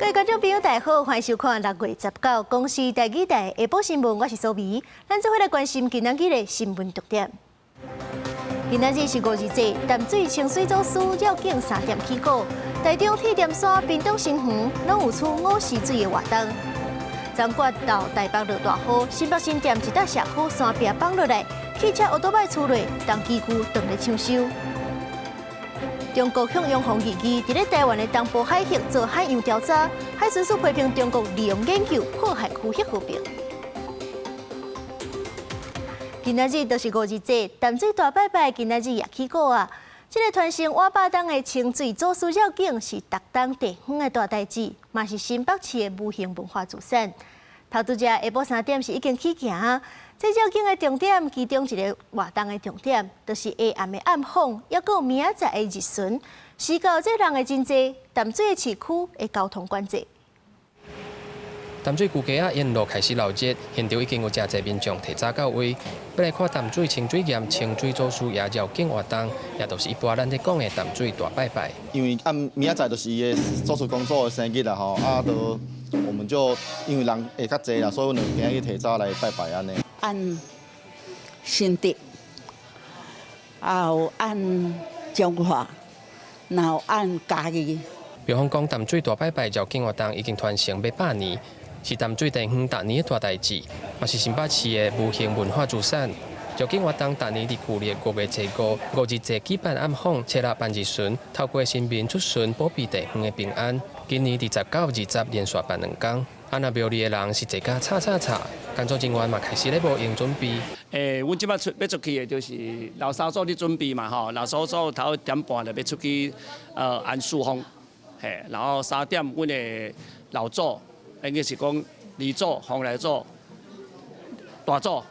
各位觀眾朋友，大家好，歡迎收看6月19公視台語台下晡新聞，我是蘇美。咱做伙來關心今仔日的新聞重點。今仔日是五日節，淡水清水祖師繞境3點起鼓，台中鐵砧山、屏東新園攏有出午時水的活動。昨晡到台北落大雨，新北新店一搭社區山壁崩落來，汽車歐多擺出來，當機具當咧搶修。中國向央行議議，佇咧台灣的東部海域做海洋調查，海巡署批評中國利用研究破壞區域和平。今仔日就是五日節，淡水大拜拜今仔日也起鼓啊！這个傳承倚百冬的清水祖師繞境是逐冬地方的大代誌，嘛是新北市的無形文化資產。頭拄才下晡3點是已經起行。這繞境的重點，其中一个活動的重點，就是下暗的暗訪，抑閣有明仔載的日巡。時到這人會真濟，淡水的市區的交通管制。淡水舊街仔沿路開始鬧熱，現場已經有誠濟民眾提早到位，欲來看淡水清水巖清水祖師爺繞境活動，也就是一般咱咧講的淡水大拜拜。因為按明仔載就是伊的祖師公祖的生日啦吼，啊，都我們就因為人會較濟啦，所以阮就今日提早來拜拜按呢。按新竹，也有按彰化，然後按嘉義。廟方講淡水大拜拜繞境活動已經傳承欲100年，是淡水地方逐年的大代誌，嘛是新北市的無形文化資產。繞境活動逐年佇舊曆5月初五五日節舉辦暗訪，初六辦日巡，透過神明出巡保庇地方的平安。今年佇19、20連續辦兩工。啊，若廟裡的人是濟甲吵吵吵，工作人員嘛開始咧無閒準備。阮這擺出欲出去的，就是老三組咧準備嘛吼，老三組頭1點半就欲出去，安四方，嘿，然後3點阮的老祖，應該是講二祖、鳳來祖、大祖，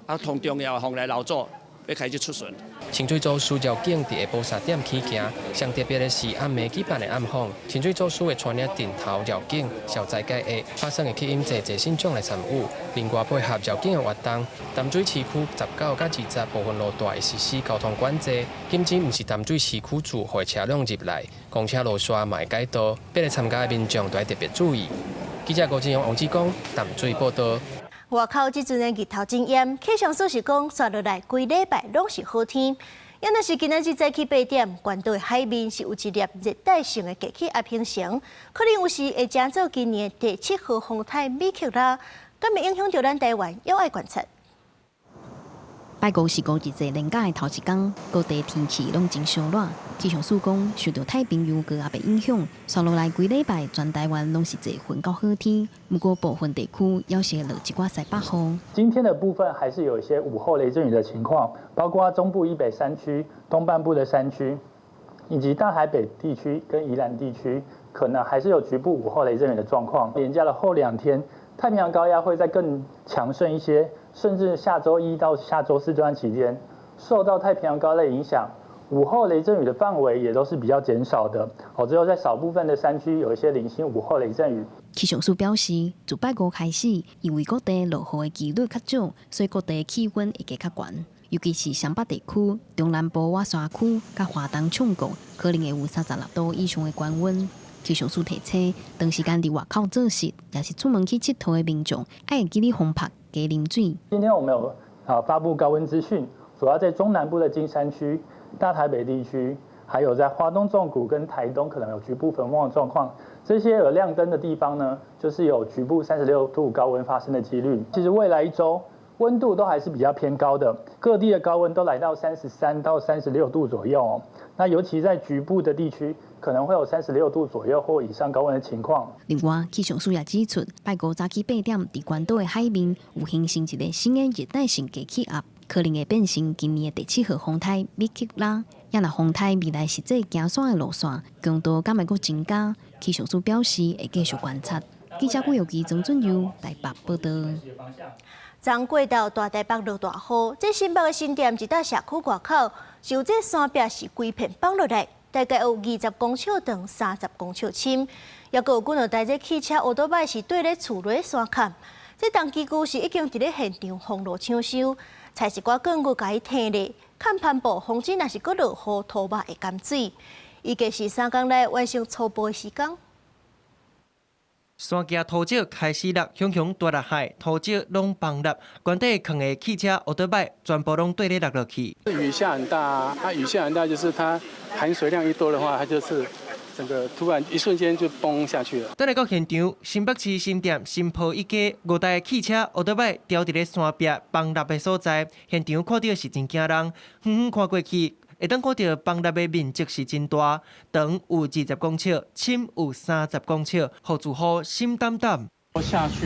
啊，同重要的鳳來老祖欲開始出巡。清水祖師繞境佇下晡3點起行，上特別的是暗暝舉辦的暗訪。清水祖師會帶領陣頭繞境消災解厄，打算會吸引濟濟信眾來參與。另外配合繞境的活動，淡水市區19佮20部分路段會實施交通管制，禁止毋是淡水市區住戶的車輛入來，公車路線嘛會改道，欲來參加的民眾都愛特別注意。記者郭志勇、王志剛淡水報道。外口這陣的日頭真炎，氣象署是講，紲落來規禮拜攏是好天。也若是今仔日早起8點，關島的海面是有一粒熱帶性的低氣壓形成，可能有時會成做今年第七號風颱米克拉，敢會影響著咱台灣，猶愛觀察。拜五是五日節連假的頭一工，各地天氣攏真燒熱。氣象署講，受著太平洋高壓的影響，紲落來規禮拜全台灣攏是濟雲到好天。毋過部分地區猶是會落一寡西北雨。今天的部分還是有一些午後雷陣雨的情況，包括中部以北山區、東半部的山區，以及大台北地區跟宜蘭地區，可能還是有局部午後雷陣雨的狀況。連假的後2天，太平洋高壓會再更強盛一些，甚至下週一到下週四這段期間，受到太平洋高壓影響，午後雷陣雨的範圍也都是比較減少的。哦，只有在少部分的山區有一些零星午後雷陣雨。氣象署表示，自拜五開始，因為各地落雨的幾率較少，所以各地氣溫會加較懸。尤其是雙北地區、中南部倚山區、佮華東衝谷，可能會有36度以上的高溫。氣象署提醒，長時間佇外口做事，抑是出門去𨑨迌的民眾，愛會記得防曬加啉水。今天我們有發布高溫資訊，主要在中南部的金山區、大台北地區，還有在花東縱谷跟台東可能有局部焚風的狀況。這些有亮燈的地方呢，就是有局部36度高溫發生的幾率。其實未來一週溫度都還是比較偏高的，各地的高溫都來到33到36度左右。那尤其在局部的地區，可能會有36度左右或以上高溫的情況。另外，氣象署也指出，拜五早起8點，佇關島的海面有形成一个新的熱帶性低氣壓，可能會變成今年的第七號風颱米克拉。也若風颱未來實際行山的路線強度敢會閣增加，氣象署表示會繼續觀察。記者顧友基、曾俊佑台北報道。昨過晝大台北落大雨，這新北的新店一搭社區外口，就這山壁是規片崩落來，大概有20公尺長、30公尺深，抑閣有幾兩台這汽車歐多擺是綴咧厝內山崁。這重機具是已經佇咧現場封路搶修，採一寡鋼骨共伊提咧，崁帆布防止若是閣落雨塗峇會淹水。預計是3工內完成初步的施工。山崎土石開始落，雄雄大落海，土石攏崩落，懸底囥的汽車、歐多擺全部攏綴咧落落去。雨下很大啊，雨下很大，就是它含水量一多的話，它就是整個突然一瞬間就崩下去了。轉來到現場，新北市新店新埔一街五台汽車、歐多擺掉佇咧山壁崩落的所在，現場看著是真驚人，遠遠看過去，會當看著崩落的面積是真大，長有20公尺，深有30公尺，予住戶心膽膽。下去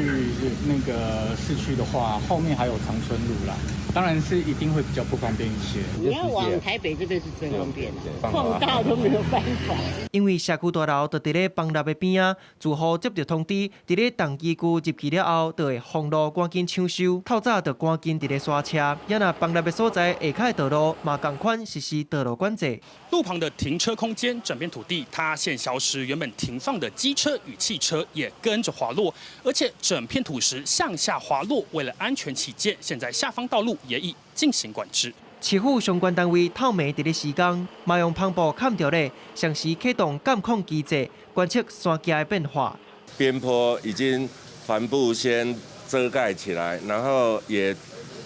那個市區的話，後面還有長春路啦，當然是一定會比較不方便一些。你要往台北這邊是最方便的，碰到都沒有辦法。因為社區大樓就佇咧崩落的邊仔，住戶接著通知，佇咧重機具入去了後，就會封路，趕緊搶修。透早就趕緊佇咧刷車，也若崩落的所在下跤的道路嘛仝款實施道路管制。路旁的停車空間，整片土地塌陷消失，原本停放的機車與汽車也跟着滑落，而且整片土石向下滑落。為了安全起見，現在下方道路也已進行管制。市府相關單位透暝佇咧施工，嘛用帆布崁著咧，同時啟動監控機制，觀測山崎的變化。邊坡已經帆布先遮蓋起來，然後也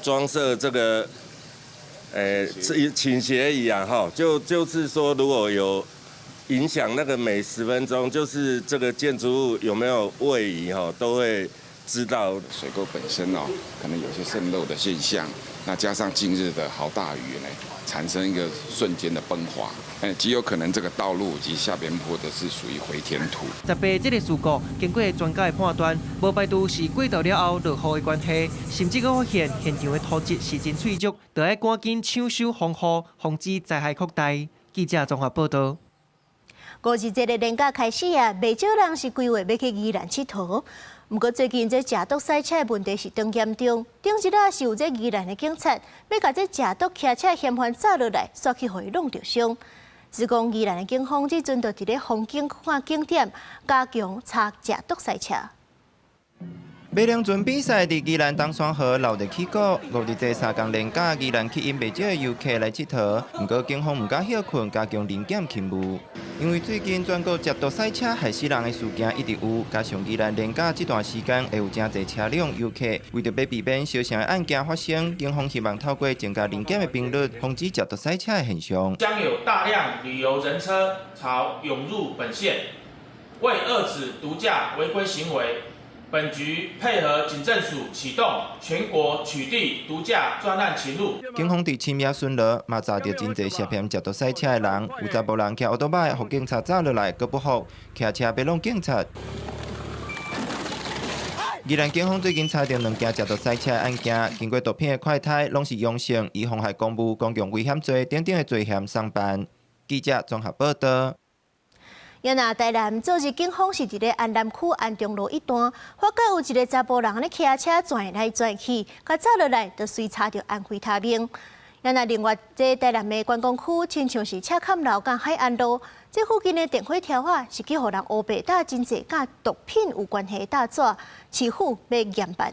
裝設這個，傾斜儀啊，哈，就是說如果有影響，那個每10分鐘，就是這個建築物有沒有位移，哈，都會知道。水溝本身哦，可能有些滲漏的現象，那加上近日的豪大雨呢，產生一個瞬間的崩滑，極有可能這個道路及下邊坡的是屬於回填土。18這個事故，經過專家的判斷，無排除是過度了後落雨的關係，甚至閣發現現場的土質是真脆弱，著愛趕緊搶修防護，防止災害擴大。記者綜合報道。五二節的連假開始啊，袂少人是規劃欲去宜蘭𨑨迌。毋過最近這食毒賽車的問題是當嚴重，頂日仔是有這宜蘭的警察欲共這食毒騎車嫌犯抓落來，煞去予伊弄著傷。是講宜蘭的警方這陣就佇咧風景看景點加強查食毒賽車。馬龍船比賽佇宜蘭冬山河鬧熱起鼓，五日節三工連假，宜蘭吸引袂少的遊客來𨑨迌。毋過警方毋敢歇睏，加強臨檢勤務。因為最近全國食毒賽車害死人的事件一直有，加上宜蘭連假這段時間會有誠濟車輛遊客，為著欲避免相像的案件發生，警方希望透過增加臨檢的頻率，防止食毒賽車的現象。將有大量旅遊人車潮湧入本縣，為遏止毒駕違規行為，本局配合警政署啟動全國取締毒駕專案勤務。警方佇深夜巡邏，嘛查著真濟涉嫌食毒賽車的人，有查埔人騎歐多擺，予警察抓落來，閣不服，騎車欲挵警察。宜蘭警方最近查著兩件食毒賽車的案件，經過毒品的快篩，攏是陽性，以妨害公務、公共危險罪等等的罪嫌送辦。記者綜合報道。也若台南昨日警方是佇咧安南區安中路一段，發覺有一個查埔人咧騎車轉來轉去，共抓落來就隨查著安非他命。也若另外，這台南的觀光區，親像是赤崁樓佮海安路，這附近的電火柱仔是去予人烏白搭真濟佮毒品有關係的大紙，市府欲嚴辦。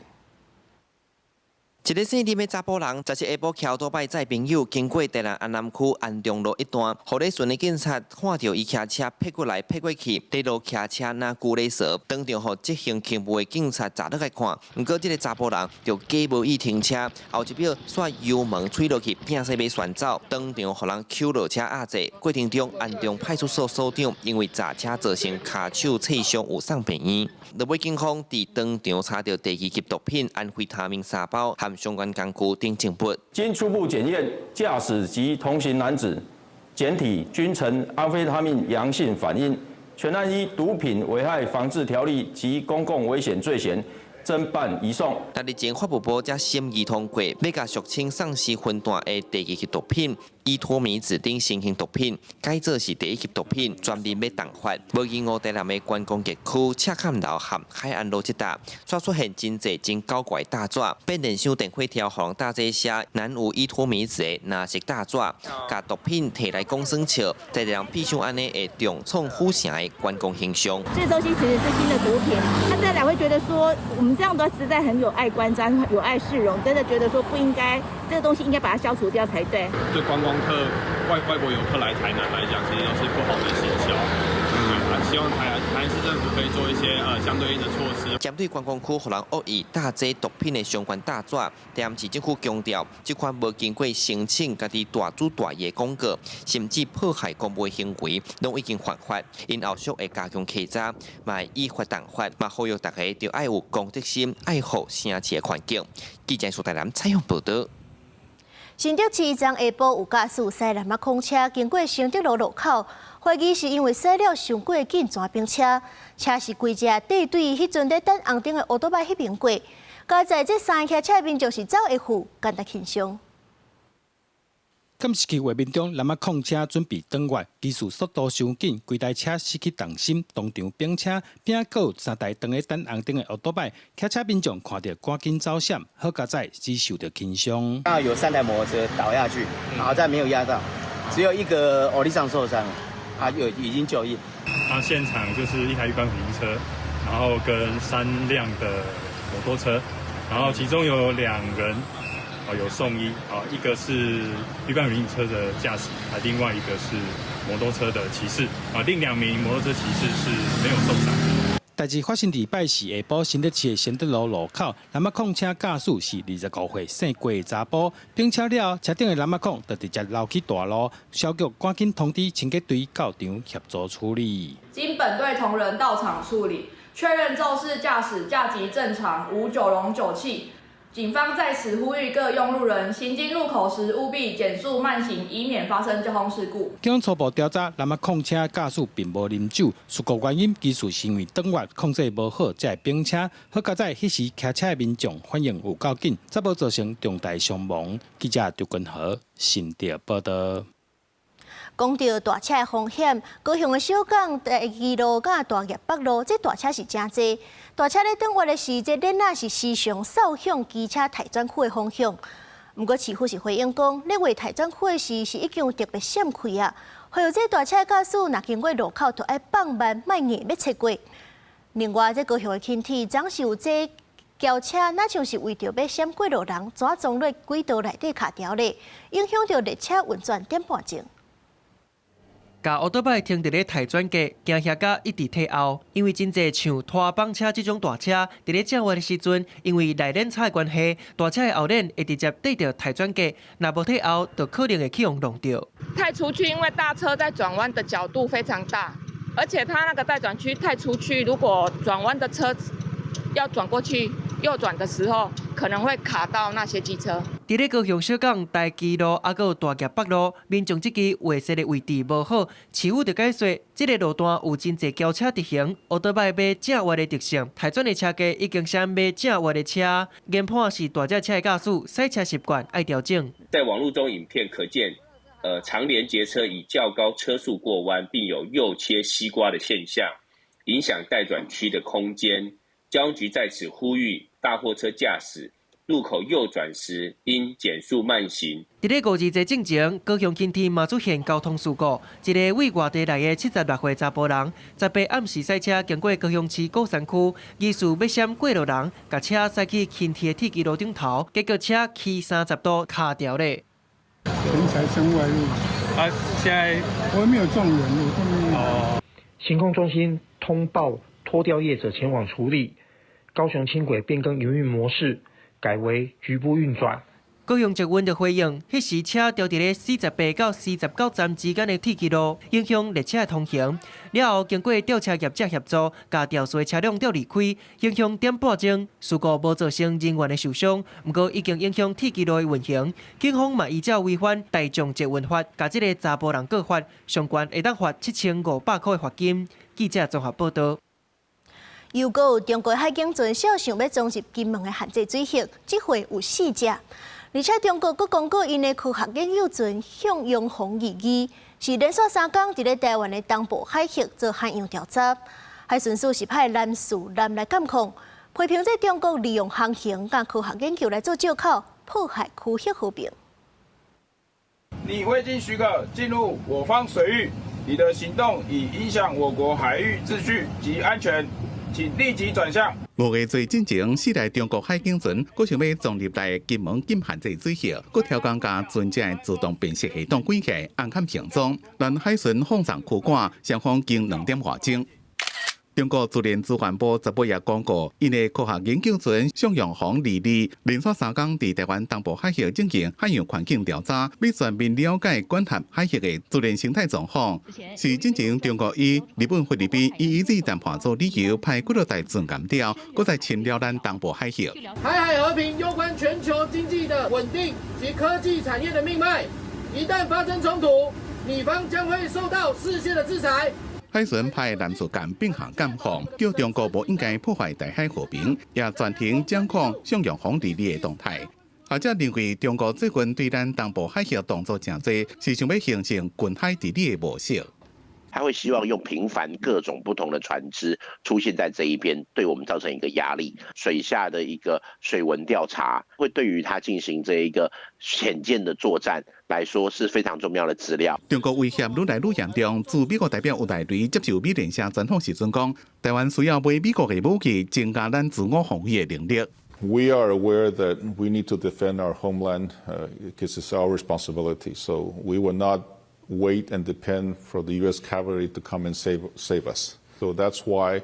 一个姓林的查埔人，昨日下晡騎歐多擺載朋友經過台南安南區安中路一段，予咧巡的警察看著伊騎車撇過來撇過去，佇路騎車若龜咧趖，當場予執行勤務的警察抓落來看。毋過這个查埔人就假無意停車，後一秒煞油門吹落去，拚勢欲旋走，當場予人搝落車壓制。過程中，安中派出所所長因為砸車造成跤手挫傷，有送病院。落尾警方佇當場查著第二級毒品安非他命三包，含相關工具等證物。經初步檢驗，駕駛及同行男子檢體均呈安非他命陽性反應，全案依毒品危害防治條例及公共危險罪嫌偵辦移送。但日前法務部才審議通過，欲共俗稱喪屍魂彈的第二級毒品依托咪酯等新型毒品改做是第一級毒品，全面欲重罰。無意外台南的觀光客區赤崁樓和海安路這搭，煞出現真濟真狡怪大紙，變電箱電火柱予人打這寫含有依托咪酯的藍色大紙，共毒品提來講耍笑，在人變相按呢會重創府城的觀光形象。這東西其實是新的毒品，他再來會覺得說，我們這樣都實在很有礙觀瞻，有礙市容，真的覺得說不應該，這個東西應該把它消除掉才對。對觀光客、外國遊客來台南來講，其實都是不好的行銷。對啊，希希望台南市政府可以做一些相對應的措施。針對觀光區予人惡意搭載毒品的相關大紙，台南市政府強調，這款無經過申請、家己大主大意的廣告，甚至破壞公務行為，攏已經犯法。𪜶後續會加強稽查，嘛會依法重罰，嘛呼籲大家著愛有公德心，愛護城市的環境。記者蘇台南採訪報導。新竹市昨下晡有駕駛駛南仔礦車經過承德路路口，懷疑是因為駛了傷過緊轉反車，車是規隻綴對彼陣咧等紅燈的烏多擺彼邊過。佳哉這三個騎車的民眾是走會赴，簡單輕鬆。監視器畫面中，南仔礦車準備轉彎，技術速度傷緊，規台車失去重心，當場反車，邊仔閣有三台當咧等紅燈的烏多擺，騎車民眾看著趕緊走閃，好佳哉只受著輕傷。剛好有三台摩托車倒下去，然後再沒有壓到，只有一個歐力上受傷，啊，有已經就醫。啊，現場就是一台一般普通車，然後跟三輛的摩托車，然後其中有兩人。哦，有送醫啊，一個是一般人車的駕駛，啊，另外一個是摩托車的騎士，啊，另兩名摩托車騎士是沒有受傷。代誌發生佇拜四下晡新竹市的承德路路口，南仔礦車駕駛是25歲姓郭的查埔，反車了後，車頂的南仔礦就直接溜去大路，消局趕緊通知清潔隊到場協助處理。經本隊同仁到場處理，確認肇事駕駛駕籍正常，無酒容酒氣。警方在此呼籲各用路人行經路口時務必減速慢行，以免發生交通事故。經初步調查，南仔礦車駕駛並無啉酒，事故原因其實是因為轉彎控制無好，才會反車。好佳哉，彼時騎車的民眾反應有夠緊，才無造成重大傷亡。記者張君和新竹報導。講到大車的風險，高雄的小港大基路佮大業北路，這大車是誠濟。大車咧轉彎的時，這鏈仔是時常掃向機車待轉區的方向。毋過市府是回應講，咧畫待轉區的時是已經特別閃開啊。還有這大車駕駛若經過路口，就愛放慢，莫硬欲切過。另外，這高雄的輕鐵總是有這轎車，若像是為著欲閃過路人，怎裝佇軌道內底卡牢咧，影響著列車運轉點半鐘。共烏多擺停佇咧待轉格，驚嚇甲一直退後，因為真濟像拖板車這種大車，佇咧轉彎的時陣，因為內輪差的關係，大車的後輪會直接綴著待轉格，若無退後，就可能會去予弄著。太出去，因為大車在轉彎的角度非常大，而且它那個待轉區太出去，如果轉彎的車要轉過去右轉的時候，可能會卡到那些機車。佇咧高雄小港大基路，抑閣有大業北路，民眾這支畫設的位置無好，市府就解說，這个路段有真濟轎車直行，烏多擺欲正彎的特性，待轉的車格已經閃欲正彎的車，研判是大隻車的駕駛駛車習慣愛調整。在網路中影片可見，長連結車以較高車速過彎，並有右切西瓜的現象，影響待轉區的空間。交通局在此呼籲大貨車駕駛路口右轉時應減速慢行。佇咧五二節進前，高雄輕鐵嘛出現交通事故，一个位外地來的76歲查埔人，18暗時駛車經過高雄市鼓山區，疑似欲閃過路人，共車駛去輕鐵的鐵支路頂頭，結果車起30度卡牢咧。人財身外物。啊，現在我沒有撞人，我都沒有。哦。行控中心通報拖吊業者前往處理。高雄輕軌變更營運模式，改為局部運轉。高雄捷運就回應，彼時車牢佇咧48到49站之間的鐵支路，影響列車的通行。了後經過吊車業者協助，共肇事的車輛吊離開，影響點半鐘。事故無造成人員的受傷，毋過已經影響鐵支路的運行。警方嘛依照違反大眾捷運法，共這个查埔人告發，上懸會當罰7500箍的罰金。記者綜合報導。又閣有中國海警船小想欲衝入金門的限制水域，這回有四隻，而且中國閣公告𪜶的科學研究船向陽紅22，是連續三工佇咧台灣的東部海域做海洋調查。海巡署是派蘭氏艦來監控，批評這中國利用航行佮科學研究來做藉口，破壞區域和平。你未經許可進入我方水域，你的行動已影響我國海域秩序及安全。請立即轉向。五月做進前，四台中國海警船，閣想欲衝入來金門禁限制水域，閣刁工共船隻的自動辨識系統關起，紅勘行蹤。南海巡放送驅趕，雙方經2點外鐘。中國自然資源部十八日公告，𪜶的科學研究船向陽紅22連續3工佇台灣東部海域進行海洋環境調查，欲全面了解管轄海域的自然生態狀況。是進前中國以日本、菲律賓 EEZ 談判做理由，派幾落台船艦釣，閣再侵擾咱東部海域。台海和平攸關全球經濟的穩定及科技產業的命脈，一旦發生衝突，你方將會受到世界的制裁。海巡派攔截艦並行監控，叫中國無應該破壞台海和平，也全程掌控向陽紅22的動態。學者認為，中國最近對咱東部海域動作誠濟，是想欲形成近海治理的模式。他會希望用頻繁各種不同的船隻出現在這一邊，對我們造成一個壓力。水下的一個水文調查，會對於他進行這一個潛艦的作戰來說是非常重要的資料。中國威脅愈來愈嚴重。駐美國代表吳大雷接受美聯社專訪時陣講，台灣需要買美國的武器，增加咱自我防衛的能力。 We are aware that we need to defend our homeland, because it's our responsibility. So we will not wait and depend for the U.S. cavalry to come and save us. So that's why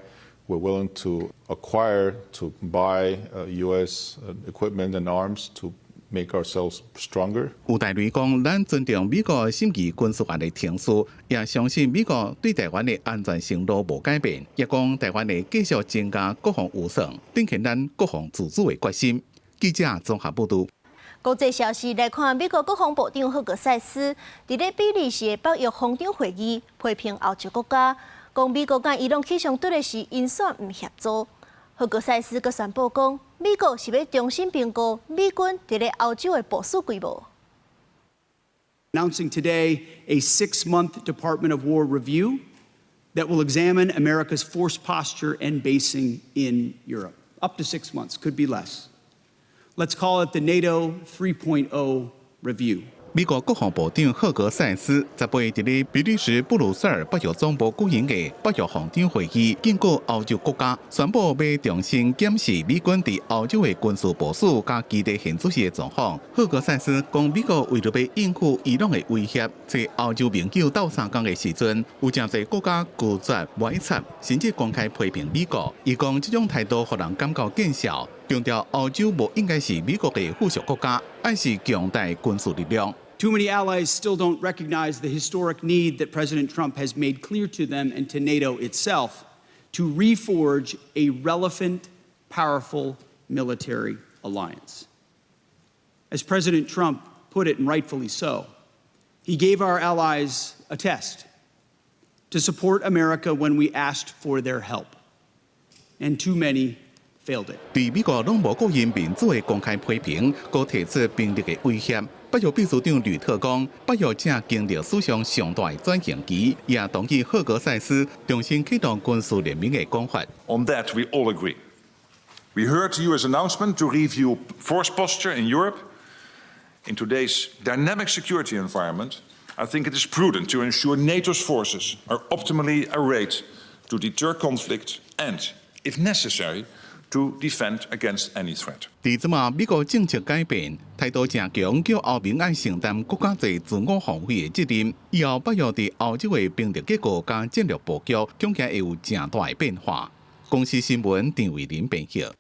we're willing to acquire, to buy U.S. equipment and arms to make ourselves stronger. 吳大雷講，咱尊重美國審議軍事案的程序，也相信美國對台灣的安全承諾無改變。也講台灣會繼續增加國防預算，展現咱國防自主的決心。記者綜合報導。國際消息來看，美國國防部長赫格塞斯佇咧比利時的北約防長會議批評歐洲國家，講美國佮伊朗起衝突的時，𪜶煞毋協助。赫格塞斯閣宣布講，美國是欲重新評估美軍佇咧歐洲的部署規模。 Announcing today a 6-month Department of War review that will examine America's force posture and basing in Europe. Up to 6 months, could be less. Let's call it the NATO 3.0 review. 美國國防部長赫格塞斯18佇咧比利時布魯塞爾北約總部舉行的北約防長會議，警告歐洲國家，宣布欲重新檢視美軍佇歐洲的軍事部署佮基地現時的狀況。赫格塞斯講，美國為著欲應付伊朗的威脅，揣歐洲盟友鬥相共的時陣，有誠濟國家拒絕無愛插，甚至公開批評美國。伊講這種態度予人感覺見笑。強調歐洲無應該是美國的附屬國家，愛是強大軍事力量。 Too many allies still don't recognize the historic need that President Trump has made clear to them and to NATO itself to reforge a relevant, powerful military alliance. As President Trump put it, and rightfully so, he gave our allies a test to support America when we asked for their help. And too many failed it. 對美國攏無顧因民主的公開批評，閣提出兵力的威脅。北約秘書長呂特講，北約正經歷史上上大的轉型期，也同意赫格塞斯重新啟動軍事聯盟的講法。 On that we all agree. We heard the US announcement to review force posture in Europe. In today's dynamic security environment, I think it is prudent to ensure NATO's forces are optimally arrayed to deter conflict and, if necessary, to defend against any threat. 佇這馬美國政策改變，態度誠強，叫歐盟愛承擔閣較濟自我防衛的責任。以後北約佇歐洲的兵力結構佮戰略布局，恐驚會有誠大的變化。公視新聞陳慧琳編譯。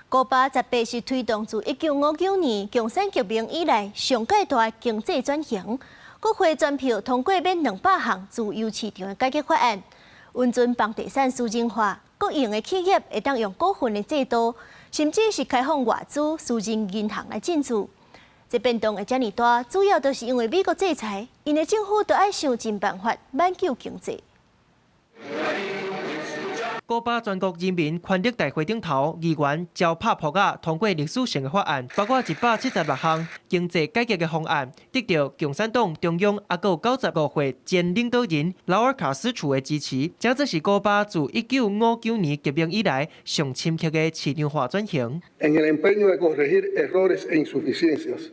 古巴18是推動自1959年共產革命以來上蓋大經濟轉型，國會全票通過免200項自由市場的改革法案，允准房地產私人化，國營的企業會當用股份的制度，甚至是開放外資私人銀行來進駐。這變動會遮爾大，主要就是因為美國制裁，𪜶的政府都愛想盡辦法挽救經濟。古巴全國人民權力大會頂頭，議員招拍噗仔通過歷史性的法案，包括176項經濟改革的方案，得著共產黨中央抑閣有95歲前領導人勞爾卡斯楚的支持，這算是古巴自1959年革命以來上深刻的市場化轉型。 En el empeño de corregir errores e insuficiencias,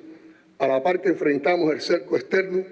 a la par que enfrentamos el cerco externo,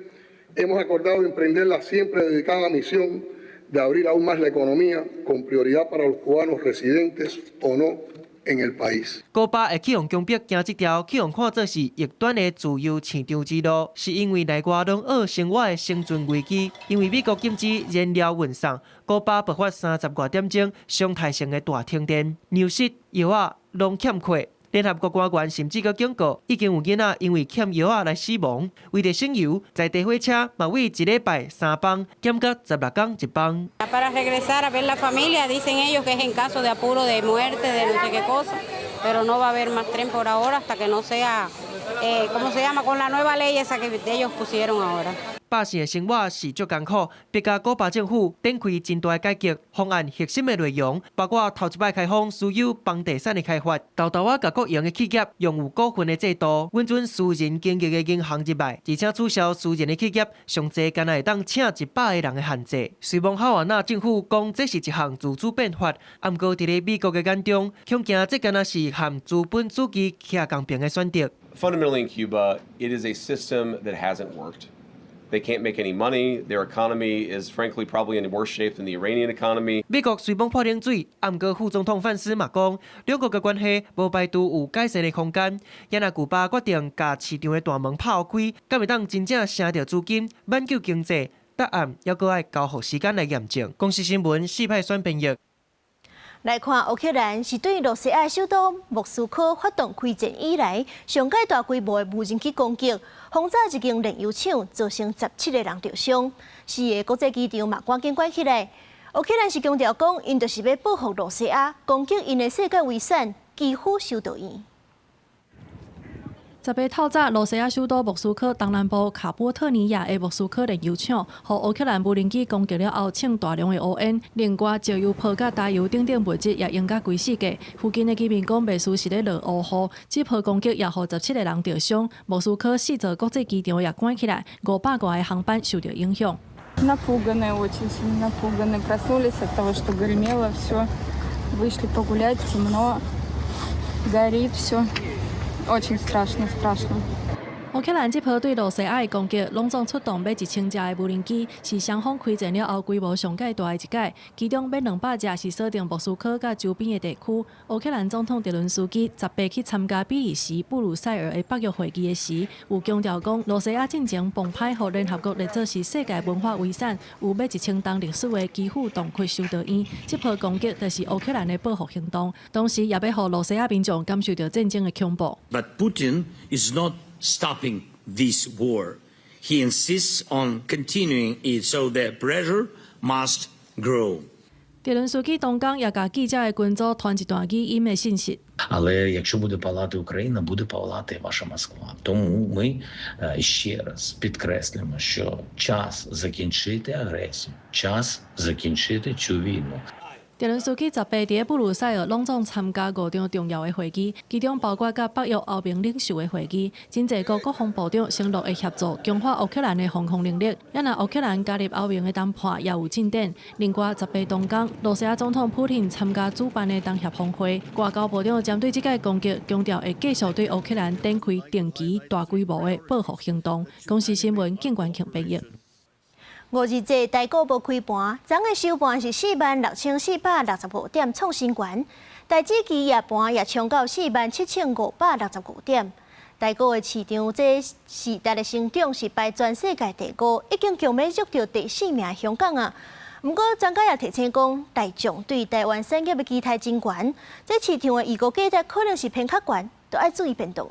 hemos acordado emprender la siempre dedicada misión de abrir aún más la economía con prioridad para los cubanos residentes o no en el país. 古巴會去予強迫行這條去予看做是異端的自由市場之路，是因為內外攏惡生活的生存危機。因為美國禁止燃料運送，古巴爆發30外點鐘常態性的大停電，糧食、藥仔攏欠缺。聯合國官員甚至閣警告，已經有囡仔因為欠藥仔來死亡。為著省油，在地火車嘛為一禮拜3班減到16工一班。 Para regresar a ver la familia, dicen ellos que es en caso de apuro de muerte, de no sé qué cosa, pero no va a haber más tren por ahora hasta que no sea, ¿cómo se llama? Con la nueva ley esa que ellos pusieron ahora. 百姓的生活是足艱苦，逼甲古巴政府展開真大改革方案，核心的內容包括頭一擺開放私有房地產的開發，沓沓仔共國營的企業擁有股份的制度，允准私人經營的銀行入來，而且取消私人的企業上濟干焦會當請100個人的限制。雖罔哈瓦那政府講這是一項自主變法，毋過佇咧美國的眼中，恐驚這干焦是和資本主義徛仝爿的選擇。 Fundamentally in Cuba, it is a system that hasn't worked. They can't make any money. Their economy is frankly probably in worse shape than the Iranian economy. 美國雖罔潑冷水，毋過副總統范斯嘛講，兩國的關係無排除有改善的空間。若古巴決定共市場的大門拍開，敢會當真正省著資金挽救經濟？答案猶閣愛交予時間來驗證。公視新聞四派選編譯。來看烏克蘭是對羅西亞首都莫斯科發動開戰以來，上蓋大規模的無人機攻擊，轟炸一間煉油廠，造成17個人著傷。四个國際機場嘛趕緊關起來。烏克蘭是強調講，𪜶就是欲報復羅西亞，攻擊𪜶的世界遺產基輔修道院。 18透早，羅西亞首都莫斯科東南部卡波特尼亞的莫斯科煉油廠，予烏克蘭無人機攻擊了後，衝大量的烏煙，另外石油泡佮柴油等等物質也淹甲規世界。附近的居民講，袂輸是咧落烏雨。這波攻擊也予17個人著傷。莫斯科四座國際機場也關起來，500外个航班受著影響。 Напуганы, очень сильно напуганы. Проснулись от того, что гремело все. Вышли погулять, темно, горит все. Очень страшно, страшно. 烏克蘭這波對羅西亞的攻擊，攏總出動欲1000架的無人機，是雙方開戰了後規模上蓋大的一擺。其中欲200架是鎖定莫斯科佮周邊的地區。烏克蘭總統澤倫斯基18去參加比利時布魯塞爾的北約會議的時，有強調講，羅西亞進前澎湃予聯合國列做是世界文化遺產，有欲1000冬歷史的基輔洞窟修道院。這波攻擊就是烏克蘭的報復行動，同時也欲予羅西亞民眾感受著戰爭的恐怖。 But Putin is not stopping this war. He insists on continuing it, so the pressure must grow. 澤倫斯基當工也共記者的群組傳一段語音的信息。 Але якщо буде палати Україна, буде палати ваша Москва. Тому ми ще раз підкреслюємо, що час закінчити агресію, час закінчити цю війну. 澤倫斯基18佇咧布魯塞爾攏總參加五場重要的會議，其中包括佮北約歐盟領袖的會議。真濟國國防部長承諾會協助強化烏克蘭的防空能力。也若烏克蘭加入歐盟的談判也有進展。另外，18當工，羅西亞總統普廷參加主辦的東協峰會，外交部長針對這擺攻擊，強調會繼續對烏克蘭展開定期大規模的報復行動。公視新聞，景關慶編譯。五日節台股無開盤，昨昏收盤是46,465點，創新高。台指期夜盤也衝到47,565點。台股的市場這市值的成長是排全世界第五，已經強欲弱著第四名的香港啊。毋過專家也提醒講，大眾對台灣產業的期待真懸，這市場的預估價值可能是偏較懸，都愛注意變動。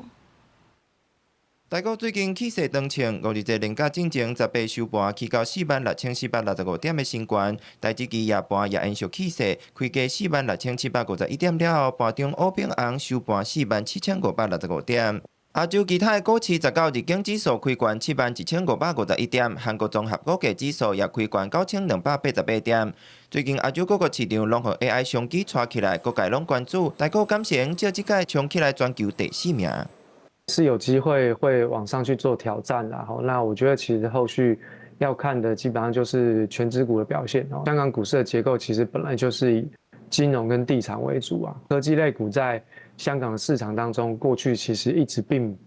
台股最近氣勢當衝，五日節連假進前18收盤起到46,465點的新高，台指期夜盤也延續氣勢，開低46,751點了後，盤中烏變紅收盤47,565點。亞洲其他的股市19日經指數開懸71,551點，韓國綜合股價指數也開懸9,288點。最近亞洲各個市場攏予 AI 商機帶起來，各界攏關注台股敢是會借這擺衝起來全球第四名。是有機會會往上去做挑戰啦，那我覺得其實後續要看的基本上就是權值股的表現哦。香港股市的結構其實本來就是以金融跟地產為主啊。科技類股在香港的市場當中，過去其實一直並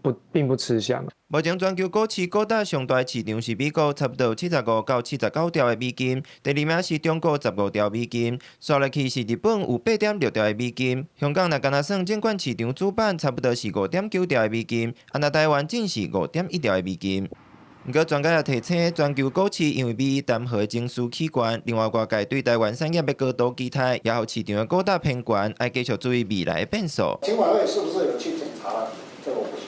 不吃香。目前全球股市股價上大市場是美國，差不多有75到79兆的美金。第二名是中國15兆美金，紲落去是日本有8.6兆的美金。香港若干焦算證券市場主板，差不多是5.9兆的美金，啊若台灣只是5.1兆的美金。毋過專家也提醒，全球股市因為美伊談和情緒起懸，另外外界對台灣產業的高度期待，也予市場的股價偏懸，愛繼續注意未來的變數。金管會是不是有去檢查了？這個我不曉得。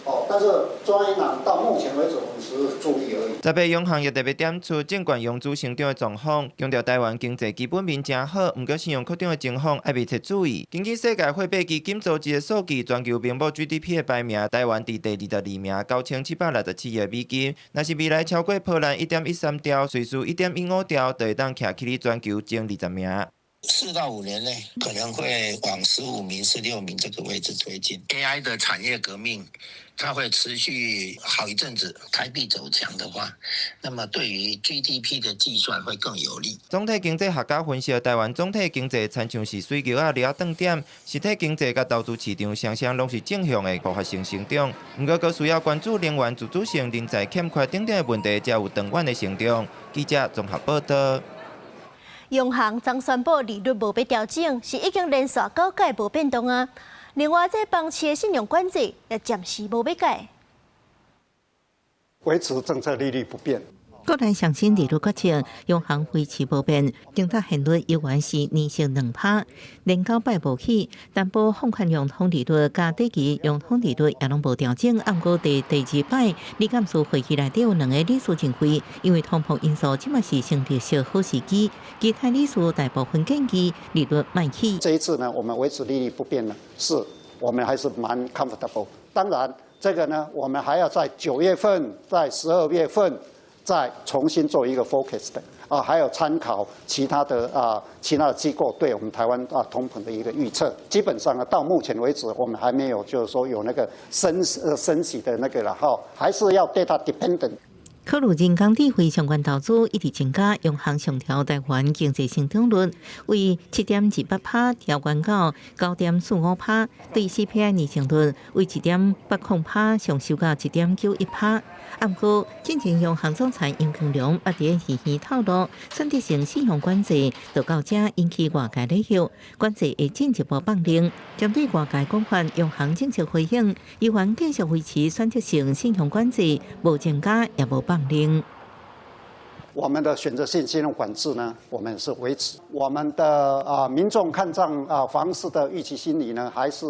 哦，但是中央銀行到目前為止，我們只是注意而已。十八央行也特別點出證券融資成長的狀況，強調台灣經濟基本面誠好，毋過信用擴張的情況愛密切注意。根據世界貨幣基金組織的數據，全球名目 GDP 的排名，台灣佇第22名，9767億美金。若是未來超過波蘭1.13兆，瑞士1.15兆，就會當徛起佇全球前20名。 4到5年內可能會往15名、16名這個位置推進。AI 的產業革命，它會持續好一陣子。台幣走強的話，那麼對於 GDP 的計算會更有利。總體經濟學家分析，台灣總體經濟親像是水虯仔掠斷點，實體經濟佮投資市場雙雙攏是正向的爆發性成長。毋過，閣需要關注能源自主性、人才欠缺等等的問題，才有長遠的成長。記者綜合報道。央行昨宣布利率無欲調整，是已經連續九屆無變動啊。另外，這房市的信用管制也暫時無欲改，維持政策利率不變。國內上新利率決策，央行維持無變，政策現率猶原是年息2%，連九擺無起，擔保放款融通利率佮短期融通利率也攏無調整。毋過佇第二擺理監事會議內底有兩个理事認為，因為通膨因素這馬是升利息好時機，其他理事大部分建議利率莫起。這一次呢，我們維持利率不變呢，是我們還是蠻 comfortable。當然，這個呢，我們還要在9月份、在12月份再重新做一個 forecast 的啊，還有參考其他的機構對我們台灣通膨的一個預測。基本上啊，到目前為止，我們還沒有就是說有那個升息的那個了哈，還是要 data dependent。考慮人工智慧相關投資一直增加，央行上調台灣經濟成長率為7.28%調懸到9.45%，對 CPI 年增率為1.80%上修到1.91%。毋過，進前央行總裁楊金龍也佇咧耳透露，選擇性信用管制就到這引起外界利誘，管制會進一步放寬。針對外界講法，央行政策回應，猶原繼續維持選擇性信用管制，無增加也無放寬。我們的選擇性信用管制呢，我們是維持。我們的民眾看漲房市的預期心理呢，還是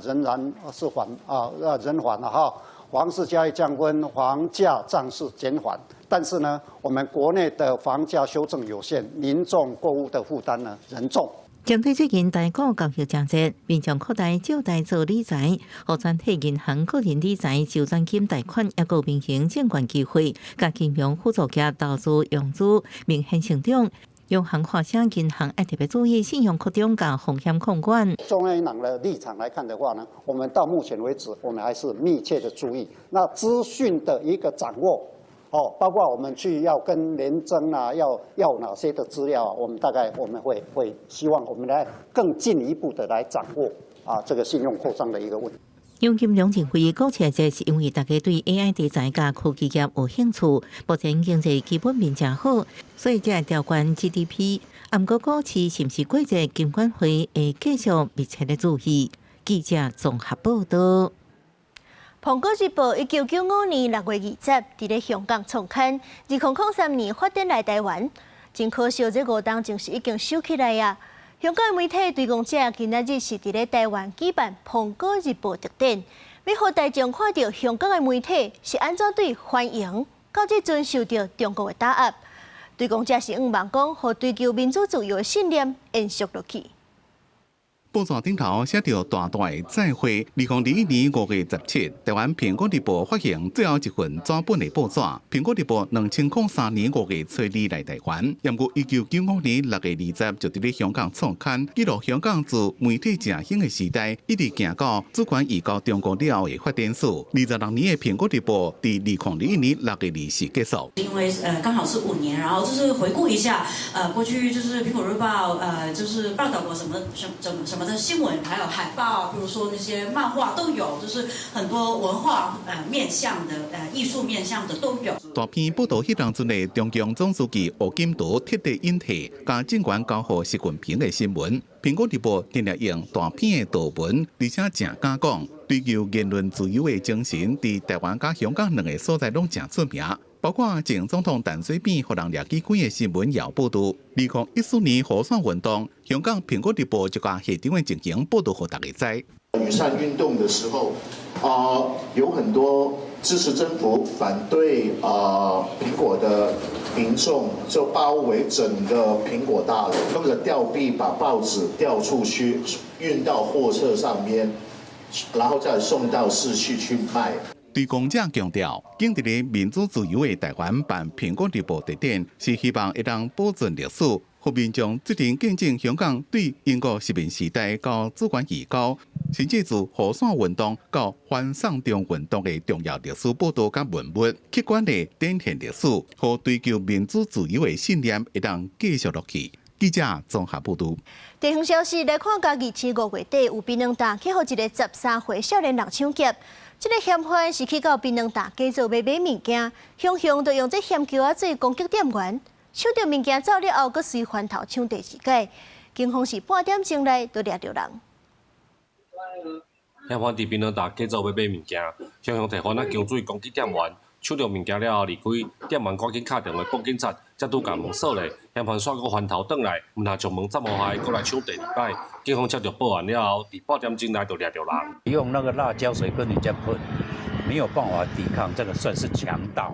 仍然是緩啊仍緩了哈。房市交易降溫，房價漲勢減緩，但是呢，我們國內的房價修正有限，民眾購物的負擔呢仍重。針對最近台股交易誠濟，民眾擴大借貸做理財，予全體銀行個人理財周轉金貸款抑閣民營證券機會，佮金融輔助業投資融資明顯成長。央行提醒銀行愛特別注意信用擴張佮風險控管。中央銀行的立場來看的話呢，我們到目前為止，我們還是密切的注意那資訊的一個掌握，哦，包括我們去要跟聯徵啊，要哪些的資料啊，我們大概我們會希望我們來更進一步的來掌握這個信用擴張的一個問題。楊金龍認為，股市這是因為大家對 AI 題材佮科技業有興趣，目前經濟基本面誠好，所以才會調懸 GDP。毋過股市是毋是過熱，金管會會繼續密切的注意。記者綜合報道。蘋果日報1995年6月20，佇咧香港創刊，2003年發展來台灣。真可惜，這5冬前是已經收起來啊。香港媒體追光者今仔日是佇咧台灣舉辦《蘋果日報》特展，欲予大眾看著香港的媒體是按怎對歡迎，到這陣受著中國的打壓。追光者是向望講，予追求民主自由的信念延續落去。報紙頂頭寫著大大的再會。2021年5月17，台灣《蘋果日報》發行最後一份紙本的報紙。《蘋果日報》2003年5月初二來台灣，毋過1995年6月20就佇咧香港創刊，記錄香港自媒體正興的時代，一直行到主權移交中國了後的發展史。26年的《蘋果日報》佇2021年6月24結束。因為剛好是5年，然後就是回顧一下，過去就是《蘋果日報》就是報道過什麼什什什麼的新聞，還有海報，比如說那些漫畫都有，就是很多文化面向的藝術面向的都有。大篇報道彼當陣的中共總書記胡錦濤徹底隱退，共政權交予習近平的新聞，《蘋果日報》定定用大篇的圖文，而且誠敢講，追求言論自由的精神，佇台灣佮香港兩个所在攏誠出名。包括前總統陳水扁予人掠去關的新聞也有報導。2014年雨傘運動，香港《蘋果日報》就共現場的情形報導予大家知。雨傘運動的時候，有很多支持政府、反對蘋果的民眾就包圍整個蘋果大樓，用個吊臂把報紙吊出去，運到貨車上面，然後再送到市區去賣。對公者強調，堅持佇民主自由的台灣辦《蘋果日報》特展，是希望會當保存歷史，予民眾做陣見證香港對英國殖民時代到主權移交，甚至自雨傘運動到反送中運動的重要歷史報導佮文物，客觀地展現歷史，予追求民主自由的信念會當繼續落去。記者綜合報導。地方消息來看，嘉義市5月底有檳榔擔去予一个13歲少年人搶劫。這个嫌犯是去到檳榔擔假做欲買物件，雄雄就用這鹹球仔水攻擊店員，搶著物件走了後，閣隨翻頭搶第二擺。警方是半點鐘內就掠著人。嫌犯佇檳榔擔假做欲買物件，雄雄提番仔姜水攻擊店員，搶著物件了後離開，店員趕緊敲電話報警察，才拄共門鎖咧。嫌犯煞閣翻頭轉來，毋但將門插予害，閣來搶第二擺。警方接著報案了後，佇半點鐘內就掠著人。用那個辣椒水跟人家噴，沒有辦法抵抗，這個算是強盜，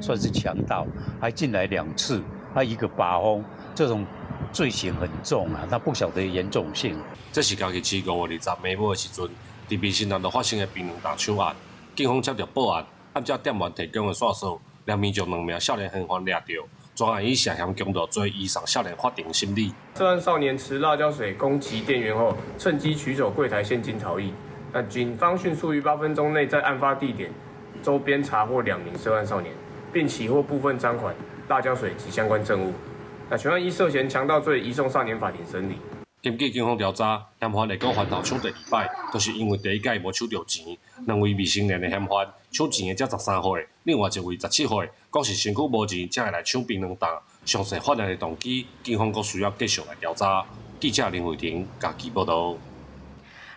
算是強盜，還進來兩次，還一個把風，這種罪行很重啊，他不曉得嚴重性。這是嘉義市5月20暝晡的時陣，佇民生南路發生的檳榔擔搶案，警方接著報案，按照店員提供的線索，連綿將兩名少年嫌犯掠著。專案以涉嫌強盜罪移送少年法庭審理。涉案少年持辣椒水攻擊店員後，趁機取走櫃台現金逃逸。那警方迅速於8分鐘內在案發地點周邊查獲兩名涉案少年，並起獲部分贓款、辣椒水及相關證物。那全案依涉嫌強盜罪移送少年法庭審理。根據警方調查，嫌犯會閣翻頭搶第二擺，就是因為第一擺無搶著錢。兩位未成年的嫌犯搶錢的才13歲，另外一位17歲，講是身軀無錢才會來搶檳榔擔。詳細犯案的動機，警方閣需要繼續來調查。記者林慧婷嘉義報導。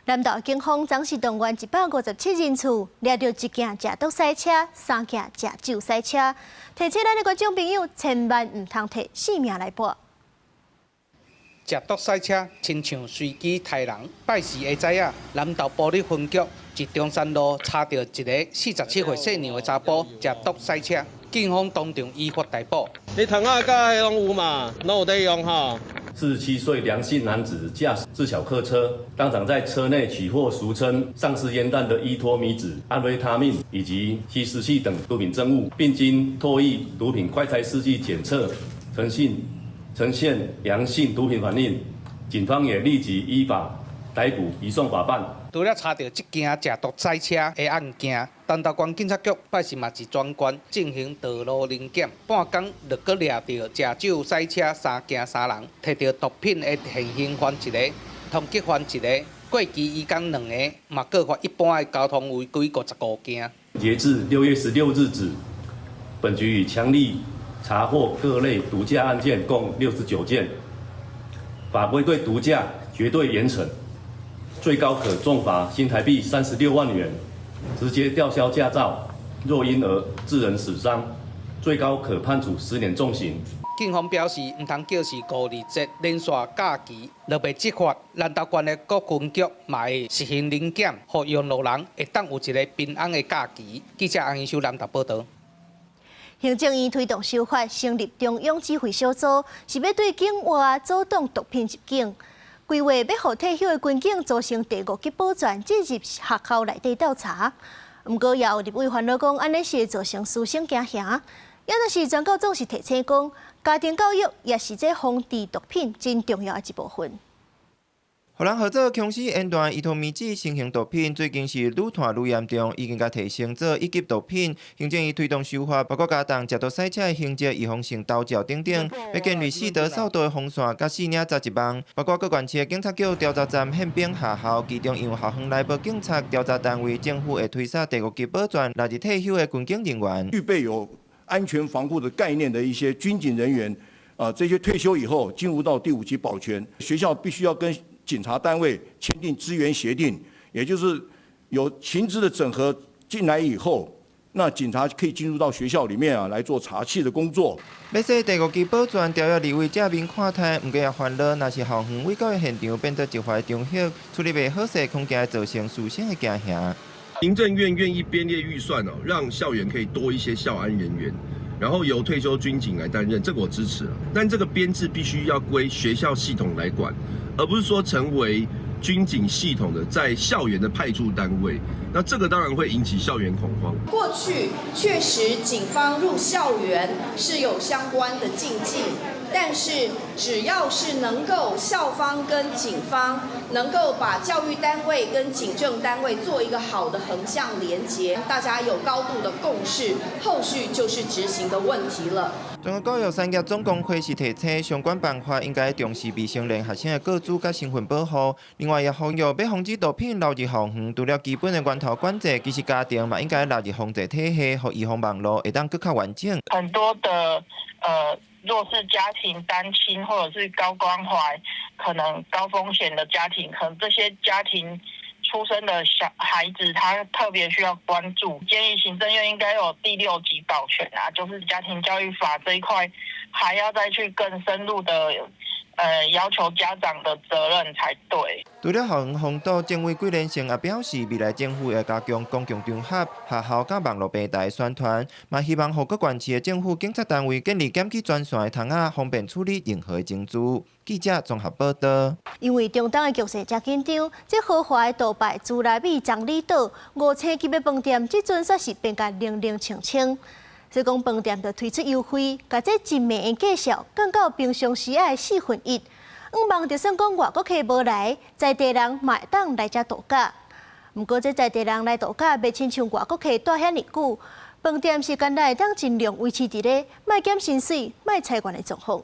南投警方昨時動員157人次，掠著一件食毒賽車，三件食酒賽車。提醒咱的觀眾朋友，千萬毋通提性命來搏。食毒賽車，親像隨機刣人。拜四下早仔，南投埔里分局佇中山路查著一个47歲姓梁的查埔食毒賽車，警方當場依法逮捕。你糖仔佮彼攏有嘛？攏有在用吼。47歲梁姓男子駕駛自小客車，當場在車內起獲俗稱喪屍煙彈的依托咪酯、安非他命以及吸食器等毒品證物，並經唾液毒品快篩試劑檢測，呈現陽性毒品反應，警方也立即依法逮捕，移送法辦。除了查著這件食毒賽車的案件，南投縣警察局拜四嘛是全縣進行道路臨檢，半工就閣掠著食酒賽車三件三人，提著毒品的現行犯一個，通緝犯一個，過期醫工兩个，嘛閣罰一般的交通違規55件。截至6月16日止，本局已強力查獲各類毒駕案件共69件，法規對毒駕絕對嚴懲，最高可重罰新台幣36萬元，直接吊銷駕照。若因而致人死傷，最高可判處10年重刑。警方表示，毋通叫是五二節連續假期若袂執法，南投縣的各分局嘛會實行臨檢，予用路人會當有一个平安的假期。記者洪英修南投報導。行政院推動修法，成立中央指揮小組，是欲對境外阻擋毒品入境。規劃欲予退休的軍警組成第五級保全進入學校內底調查。毋過也有立委煩惱講，按呢是會造成師生驚嚇。也若是專教總是提醒講，家庭教育也是這防治毒品真重要的一部分。予人號做殭屍煙彈，依托咪酯新型毒品，最近是愈傳愈嚴重，已經共提升做一級毒品。行政院推動修法，包括加重食毒駛車的刑責、預防性投照等等，欲建立四道掃毒的防線，佮四領十一網。包括各縣市的警察局調查站憲兵學校，其中因為校園內無警察調查單位，政府會推捒第五級保全納入退休的軍警人員，具備有安全防護的概念的一些軍警人員，啊，這些退休以後進入到第五級保全，學校必須要跟警察單位簽訂支援協定，也就是有情資的整合進來以後，那警察可以進入到學校裡面啊來做查緝的工作。欲設第五級保全，調閱立委正面看待，毋過也煩惱，若是校園偽教育現場變做一塊場域，處理袂好勢，恐驚造成師生的驚嚇。行政院願意編列預算哦，讓校園可以多一些校安人員，然後由退休軍警來擔任，這個我支持。但這個編制必須要歸學校系統來管，而不是說成為軍警系統的在校園的派駐單位。那這個當然會引起校園恐慌。過去確實警方入校園是有相關的禁忌，但是只要是能夠校方跟警方能夠把教育單位跟警政單位做一個好的橫向連結，大家有高度的共識，後續就是執行的問題了。中國教育產業總工會是提醒，相關辦法應該重視未成年學生的個資佮身份保護。另外，也呼籲欲防止毒品流入校園，除了基本的源頭管制，其實家庭嘛應該納入防治體系，予預防網路會當閣較完整。很多的弱勢家庭、單親或者是高關懷、可能高風險的家庭，可能這些家庭出生的小孩子，他特別需要關注。建議行政院應該有第六級保全啊，就是家庭教育法這一塊，還要再去更深入的要求家長的責任才對。除了校園防毒，政委桂連勝也表示，未來政府會加強公共場合、學校佮網路平台宣傳，嘛希望予各縣市的政府警察單位建立檢舉專線的窗仔，方便處理任何的情資。記者綜合報道。因為中東的局勢誠緊張，這豪華的杜拜朱拉米棕櫚島五星級的飯店，這陣煞是變甲冷冷清清。所以講飯店就推出優惠，共這一暝的價數降到平常時的四分一。向望就算講外國客無來，在地人嘛會當來遮度假。毋過這在地人來度假，袂親像外國客蹛遐爾久。飯店是干焦會當盡量維持佇咧，莫減薪水，莫裁員的狀況。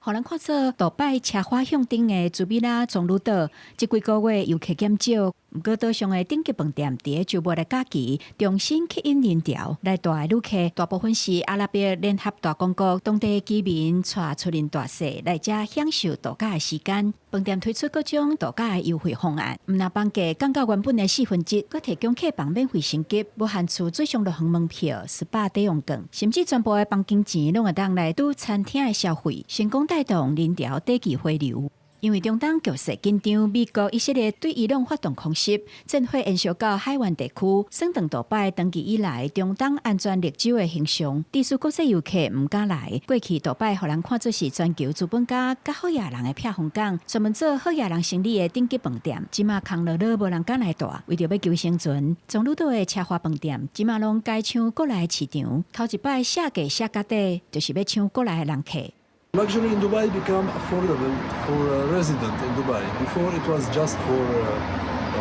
予人看做杜拜奢華向頂的朱美拉棕櫚島，這幾個月遊客減少，毋過島上的頂級飯店佇咧週末的假期重新吸引人潮來蹛的旅客，大部分是阿拉伯聯合大公國當地居民帶出恁大細來遮享受度假的時間。飯店推出各種度假的優惠方案，毋但房價降到原本的四分之一，閣提供客房免費升級，無限次水上樂園門票、SPA 抵用券，甚至全部的房間錢攏會當來賭餐廳的消費，成功帶動人潮短期回流。因為中東局勢緊張，美國、以色列對伊朗發動空襲，戰火延燒到海灣地區，損斷杜拜長期以來中東安全綠洲的形象，致使國際遊客毋敢來。過去杜拜予人看做是全球資本家佮好額人的避風港，專門做好額人生意的頂級飯店，這馬空落落無人敢來蹛。為著欲求生存，棕櫚島的奢華飯店，這馬攏改搶國內市場，頭一擺寫價寫甲底，就是欲搶國內的人客。 Luxury in Dubai become affordable for a resident in Dubai. Before it was just for,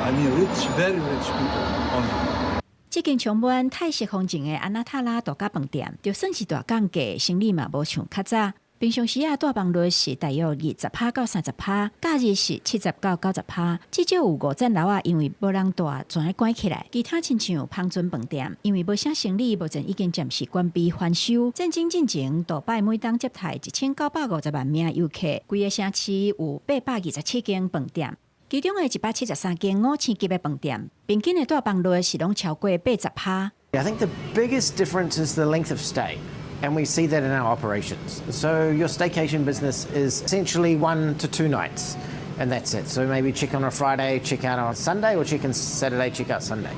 I mean, rich, very rich people only. 這間充滿泰式風情的安納塔拉度假飯店，就算是大降價，生意嘛無像較早。平常時啊，蹛房率是大約20趴到30趴，假日是70到90趴。至少有五層樓仔，因為無人蹛，全關起來。其他親像芳醇飯店，因為無啥生意，目前已經暫時關閉翻修。戰爭進前，杜拜每冬接待1950萬名遊客，規个城市有827間飯店，其中的173間五星級的飯店，平均的蹛房率是攏超過80趴。 I think the biggest difference is the length of stay. And we see that in our operations. So your staycation business is essentially 1 to 2 nights, and that's it. So maybe check on a Friday, check out on Sunday, or check in Saturday, check out Sunday.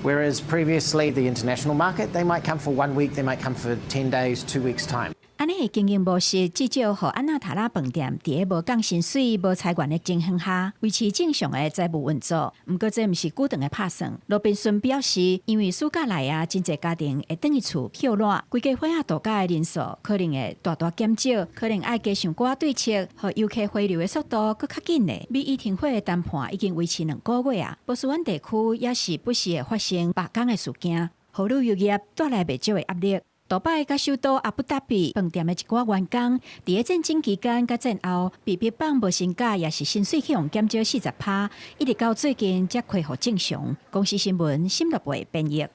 Whereas previously, the international market, they might come for one week, they might come for 10 days, 2 weeks' time. 按呢的經營模式，至少予安納塔拉飯店佇咧無降薪水、無裁員的情形下，維持正常的財務運作。毋過這毋是久長的拍算。羅賓遜表示，因為暑假來啊，真濟家庭會轉去厝歇熱，規家伙仔度假的人數可能會大大減少，可能愛加想寡對策，予遊客回流的速度閣較緊咧。美伊停火的談判已經維持2個月啊，波斯灣地區也是不時會發生罷工的事件，予旅遊業帶來袂少的壓力。杜拜佮首都阿布達比飯店的一寡員工，佇咧戰爭期間佮戰後，被迫放無薪假，抑是薪水去予減少40%，一直到最近才恢復正常。公視新聞沈樂貝編譯。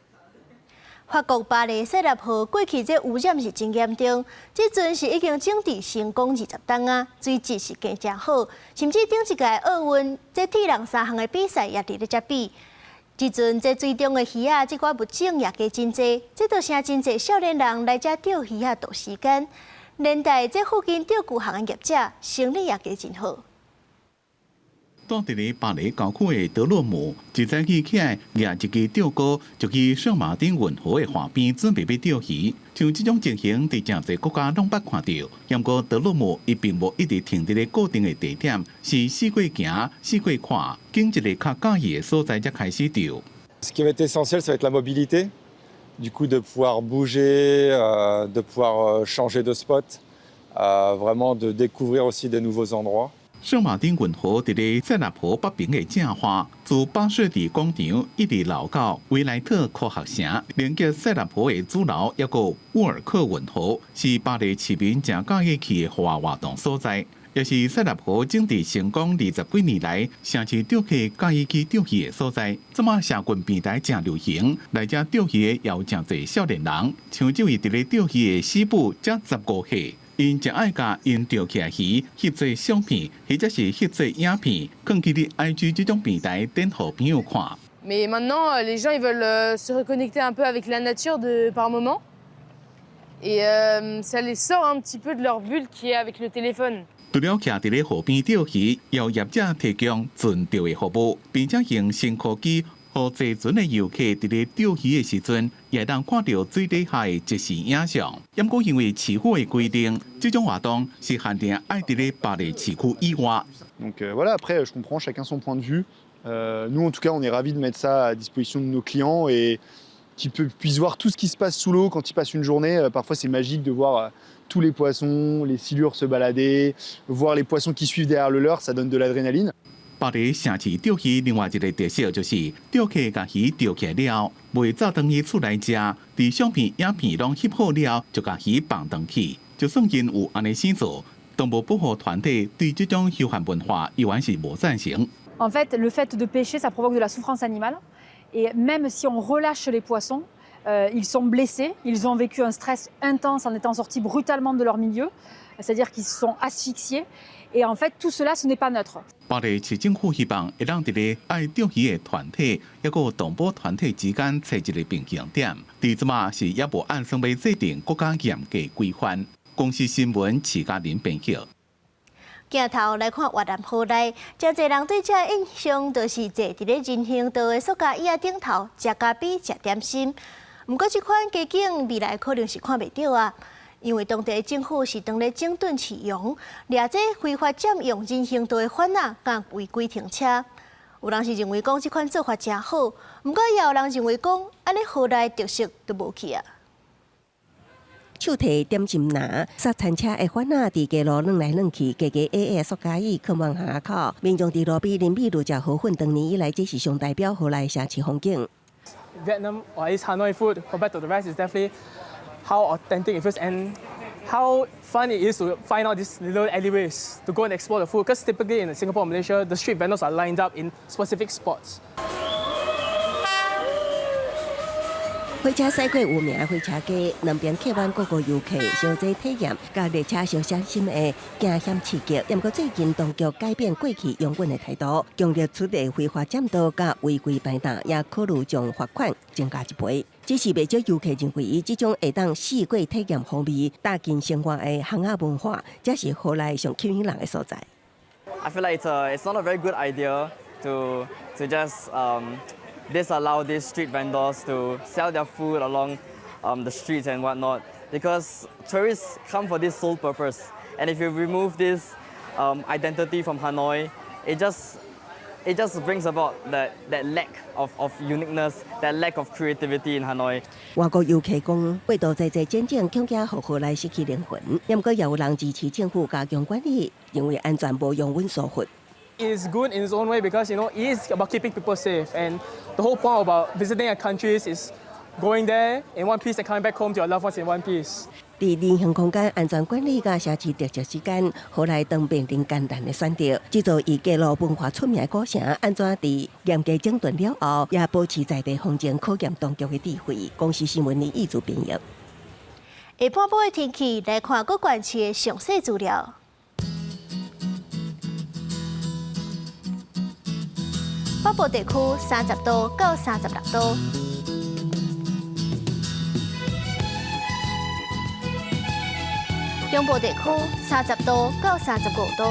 法國巴黎塞納河過去這污染是真嚴重，這陣是已經整治成功20冬啊，水質是加誠好，甚至頂一屆奧運這鐵人三項的比賽也佇咧遮比。這陣這水中的魚仔，這寡物種也加真濟，這就成真濟少年人來遮釣魚仔度時間。連帶這附近釣具行的業者生意也加真好。住佇咧巴黎郊區的德洛姆，一早起起來舉一支釣竿，就去聖馬丁運河的岸邊準備欲釣魚。像這種情形，佇誠濟國家攏捌看著。毋過德洛姆伊並無一直停佇咧固定的地點，是四界行、四界看，揀一个較佮意的所在才開始釣。 Ce qui va être essentiel, ça va être la mobilité. Du coup, de pouvoir bouger, de pouvoir changer de spot, vraiment de découvrir aussi des nouveaux endroits. 聖馬丁運河佇咧塞納河北爿的正岸，自巴士底廣場一直流到維萊特科學城，連接塞納河的主流，抑閣沃爾克運河，是巴黎市民誠佮意去的戶外活動所在，也是塞納河整治成功20幾年來，城市釣客佮意去釣魚的所在。這馬社群平台誠流行，來遮釣魚的也有誠濟少年人，像這位佇咧釣魚的師母，才15歲。𪜶誠愛共𪜶釣起來魚翕做相片，或者是翕做影片，囥佇咧 IG 這種平台展予朋友看。 Mais maintenant, les gens ils veulent se reconnecter un peu avec la nature de par moment, et ça les sort un petit peu de leur bulle qui est avec le téléphone. 除了徛佇咧河邊釣魚，也有業者提供船釣的服務，並且用新科技，予坐船的遊客佇咧釣魚的時陣，也會當看著水底下的即時影像。毋過因為市府的規定，這種活動是限定愛佇咧巴黎市區以外。 Donc voilà, après je comprends chacun son point de vue. Nous en tout cas, on est ravis de mettre ça à disposition de nos clients et qu'ils puissent voir tout ce qui se passe sous l'eau quand ils passent une journée. Parfois c'est magique de voir tous les poissons, les silures se balader, voir les poissons qui suivent derrière le leurre, ça donne de l'adrénaline. 巴黎城市釣魚另外一个特色就是，釣客共魚釣起來了，袂走轉去厝內食，佇相片、影片攏翕好了，就共魚放轉去。就算𪜶有按呢生做，動物保護團體對這種休閒文化依然是無贊成。 En fait, le fait de pêcher, ça provoque de la souffrance animale. Et même si on relâche les poissons, ils sont blessés, ils ont vécu un stress intense en étant sortis brutalement de leur milieu, c'est-à-dire qu'ils se sont asphyxiés. Et en fait, tout cela, ce n'est pas neutre. 巴黎市政府希望會當佇咧愛釣魚的團體，抑閣動保團體之間揣一个平衡點。佇這馬是猶無按算欲制定閣較嚴格規範。公視新聞徐嘉玲編譯。鏡頭來看越南河內，誠濟人對這印象就是坐佇咧人行道的塑膠椅仔頂頭食咖啡、食點心。毋過這款街景未來可能是看袂著啊，因為當地政府是當咧整頓市容，掠這非法佔用人行道的販仔，佮違規停車。有人是認為講這款做法誠好，毋過也有人認為講，按呢河內特色都無去啊。手提點心籃，剎餐車的販仔佇街路轉來轉去，低低矮矮塑膠椅囥佇巷口，民眾佇路邊啉美祿食河粉，長年以來這是上代表河內城市風景。 Vietnam or at least Hanoi food compared to the rest is definitely how authentic it feels and how fun it is to find out these little alleyways to go and explore the food. Because typically in Singapore and Malaysia, the street vendors are lined up in specific spots. 火車駛過有名的火車街，兩邊客滿各國遊客，相濟體驗佮列車相相心的驚險刺激。毋過最近當局改變過去容忍的態度，強力取締非法佔道佮違規擺檔，也考慮將罰款增加一倍。只是袂少遊客認為，這種會當四季體驗風味、貼近生活的巷仔文化，才是河內上吸引人的所在。 I feel like it's not a very good idea to just disallow these street vendors to sell their food along the streets and whatnot. Because tourists come for this sole purpose. And if you remove this identity from Hanoi, it just brings about that lack of uniqueness, that lack of creativity in Hanoi. 外國遊客講，過度濟濟戰爭恐驚予河內失去靈魂，毋過也有人支持政府加強管理，認為安全無容忍疏忽。 It's good in its own way because it is about keeping people safe, and the whole point about visiting a country is going there in one piece and coming back home to your loved ones in one piece. 佇人行空間安全管理佮城市特色之間，河內當面臨艱難的選擇。這座以街路文化出名的古城，按怎佇嚴格整頓了後，也保持在地風情考驗當局的智慧。公視新聞李義祖編譯。下半晡的天氣來看各縣市的詳細資料。北部地區30度到36度。中部地區30度到35度，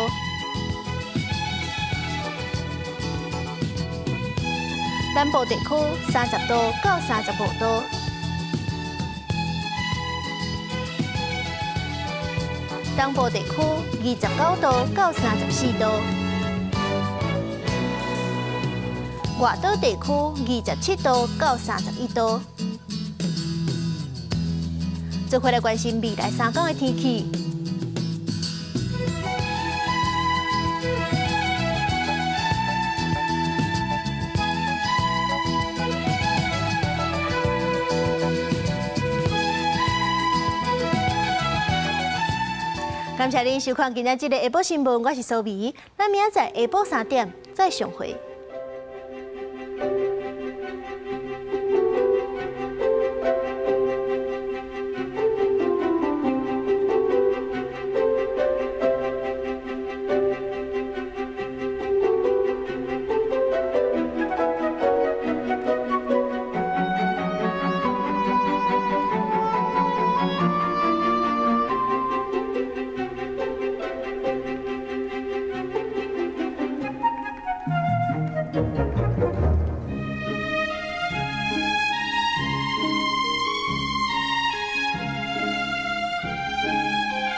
南部地區30度到35度，東部地區29度到34度，外島地區27度到31度。做伙來關心未來三工的天氣。感謝您收看今仔這个下晡新聞，我是蘇美，咱明仔載下晡3點再相會。